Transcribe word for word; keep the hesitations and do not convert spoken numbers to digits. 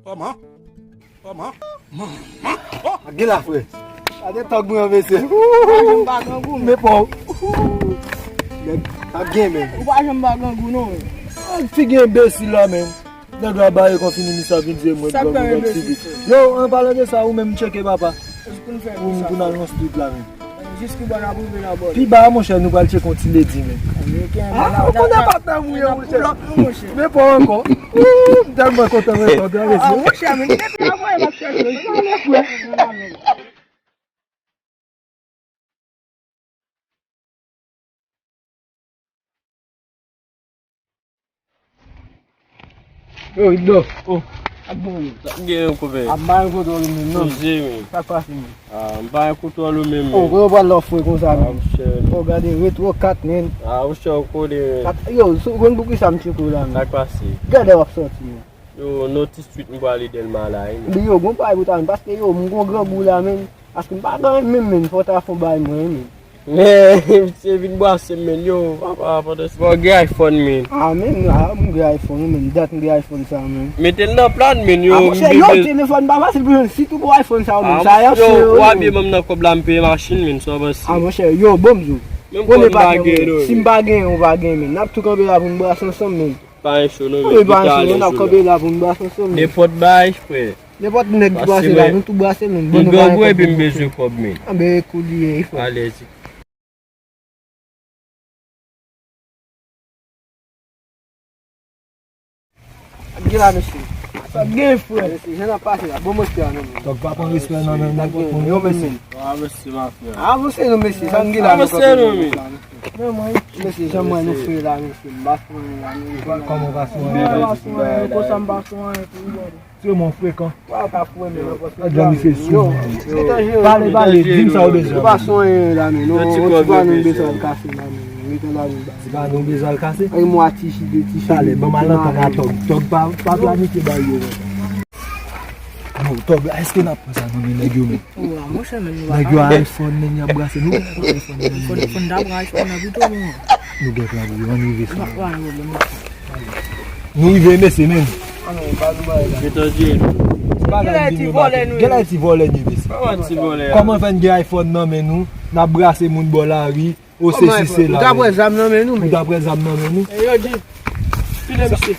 Kòman? Kòman? Manman! Oh! Ak gen la, frè. Gade tòg mwen, mesye. Ou pa janm pa grangou, men. Men pa w. Nèg, ap gen, men. Ou pa janm pa grangou, non, men. Ak figi enbesil la, men. Nèg la bare kon fini, misye ap vin di mwen grangou, nèg figi. Yo, an palan de sa, ou menm tcheke, papa. Pou n fè pou sa. Pou n al nan street la, men. Jis ki bò n ap rive nan bò. Pi ba, monchè, nou pral tcheke yon ti lady, men. Ah, ou konnen patnè m ou ye, monchè. Men pa w ankò. Ou, m tèlman kontan, men, kontan, men. Ah, monchè, men, depi avan, m ap chèche w. Yo, Ido. Oh. Ap bon, wi. Sa k gen, konpè? Ap bay yon kontwòl ou menm, non? Poze, men. Sa k pase, men? Ah, m pa gen kontwòl ou menm, men. Oh, kote w pral lòfre konsa, men? Ah, monchè. Oh, gade, retro kat, men. Ah, monchè, ou konnen, men. Kat, yo, sou, konn poukisa m tcheke w la, men? Sa k pase? Gade w ap sòti, men. Yo, non, ti street m prale Dèlma la, wi, men. Yo, gon bagay pou ta, men, paske, yo, m gon grangou la, men. Paske m pa gen anyen menm, men, fò w ta fè yon bagay mwen, men. Men, misye vin bwase m, men, yo, papa, pandan se... Bon, gen iPhone, men. Ah, men, ah, m gen iPhone, men, dat m gen iPhone sa, men. Mete l nan plan, men, yo. Ah, monchè, yo, telefòn pa fasil pou jwenn, sitou pou iPhone sa, men. Ah, sa, yo, yo, w abye ban m nan kòb la, m peye machin, men, sa w panse? Ah, monchè, yo, bon, m di w. Menm kòb m pa gen, non. Si m pa gen, ou pa gen, men. N ap tou kanpe la pou n bwase ansanm, men. Pa gen cho, non, men. Wi, pa gen cho, non, n ap kanpe la pou n bwase ansanm, men. Nenpòt bagay, frè. Nenpòt nèg ki pase la, nou tou bwase, men. Bon, nou pa gen kòb pou nou boute. M bezwen kòb, men. Anben, kou li ye, frè. Alèz. Gade la, mesye. Sa gen, frè. Mesye, jan n ap pase la. Bon, mesye, non, men. Tòg pa pran respè nan men nèg, yo menm, men. Ah, mesye, ma frè. Avanse, non, mesye. Sa gen la, avanse, non, men. Mesye, jan mwen nou fè la, mesye. M pa fè anyen la, men. Kòman w pa fè anyen? M pa fè anyen, konsa m pa fè anyen pou ou. Se mon frekan. Wa ka fwe men nan pòs. Advan misye sou mwen. Pale, pale, di m sa w bezwen. Ou pa sonye la men. Non, ti pa nou bezwen al kase la men. Mete la men. Ti pa nou bezwen al kase? Ay mwa ti chi de ti chi. Talè, ban m al antann a Tòg. Tòg pa, pa planifye bagay yo men. Non, Tòg, èske n ap pran sa nan men nèg yo men? Wa, monchè, men nou pa... Nèg yo a iPhone men y ap brase nou. Fòn, fòn ta pran iPhone nan pito nou. Nou gen plan pou yo, ann rive sa. Nou rive mesye men. Genlè ti vòlè nou ye. Genlè ti vòlè nou ye mesye. Kòman fè n gen iPhone nan men nou, n ap brase moun bò lari, o sesi sela. Ou ta pran zam nan men nou men. Ou ta pran zam nan men nou. E yo di, file misye.